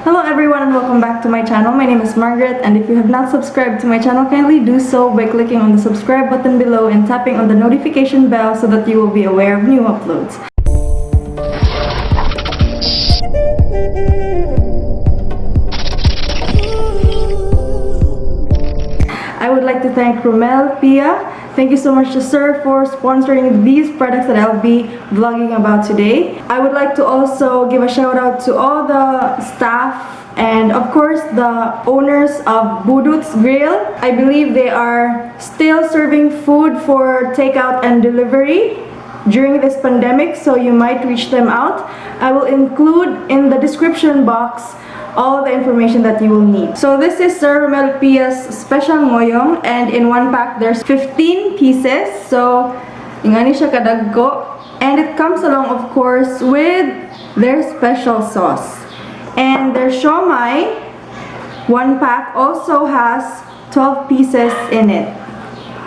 Hello everyone and welcome back to my channel. My name is Margrette, and if you have not subscribed to my channel, kindly do so by clicking on the subscribe button below and tapping on the notification bell so that you will be aware of new uploads. I would like to thank Romel Pia. Thank you so much to sir for sponsoring these products that I'll be vlogging about today. I would like to also give a shout out to all the staff and of course the owners of Budut's Grill. I believe they are still serving food for takeout and delivery during this pandemic, so you might reach them out. I will include in the description box all the information that you will need. So this is Sir Romel Pia's Special Ngohiong, and in one pack there's 15 pieces. So ingani siya kadagko, and it comes along of course with their special sauce. And their siomai, one pack also has 12 pieces in it.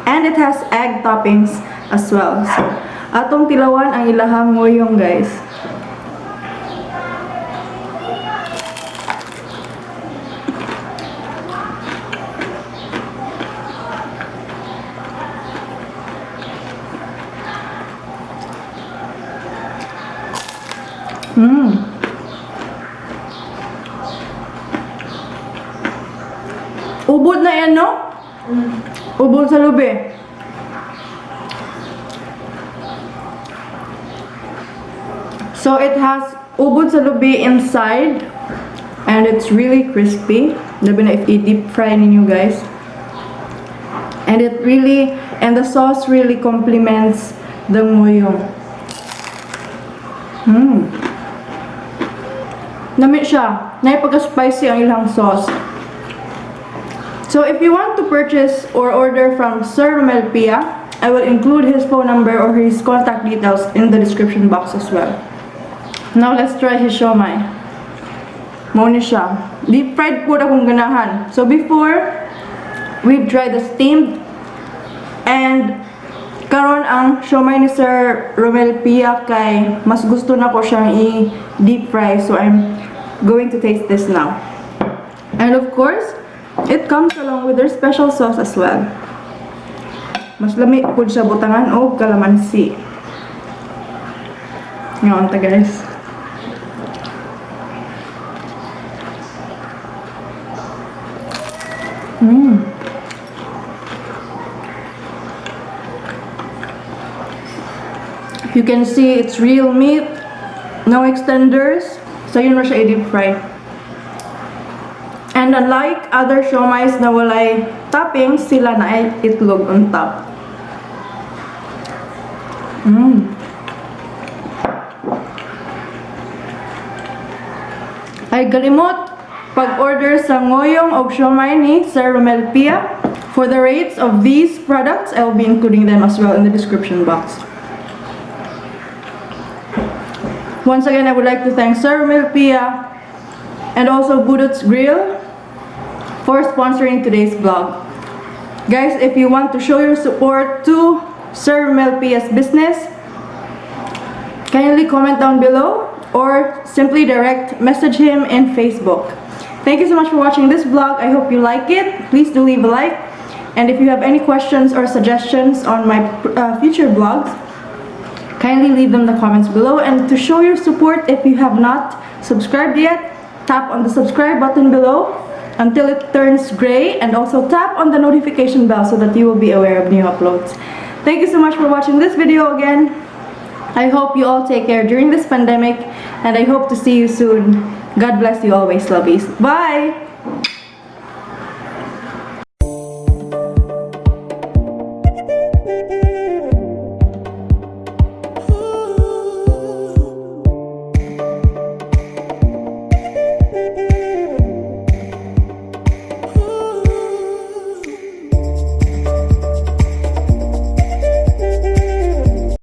And it has egg toppings as well. So atong tilawan ang ilahang ngohiong, guys. Ubod na yan, no? Ubod sa lubi. So it has ubod sa lubi inside, and it's really crispy. Labi na if i-deep fry ninyo, guys. And the sauce really complements the ngohiong. Nami siya. Naipagka-spicy ang ilang sauce. So if you want to purchase or order from Sir Romel Pia, I will include his phone number or his contact details in the description box as well. Now let's try his siomai. Mauni siya. Deep fried food akong ganahan. So before, we've tried the steamed, and karon ang siomai ni Sir Romel Pia kay mas gusto na ko siyang i-deep fry, so I'm going to taste this now. And of course, it comes along with their special sauce as well. Mas lami pud siya butangan og kalamansi. Ngayon ta, guys. You can see it's real meat, no extenders. So yun na siya i-deep fry. And unlike other siomais na walay toppings, sila na ay itlog on top. Ay galimot pag-order sa ngohiong o siomai ni Sir Romel Pia. For the rates of these products, I will be including them as well in the description box. Once again, I would like to thank Sir Romel Pia and also Budut's Grill for sponsoring today's vlog. Guys, if you want to show your support to Sir Romel Pia's business, kindly comment down below or simply direct message him in Facebook. Thank you so much for watching this vlog. I hope you like it. Please do leave a like. And if you have any questions or suggestions on my future vlogs, kindly leave them in the comments below. And to show your support, if you have not subscribed yet, tap on the subscribe button below until it turns gray, and also tap on the notification bell so that you will be aware of new uploads. Thank you so much for watching this video again. I hope you all take care during this pandemic, and I hope to see you soon. God bless you always, lovies. Bye!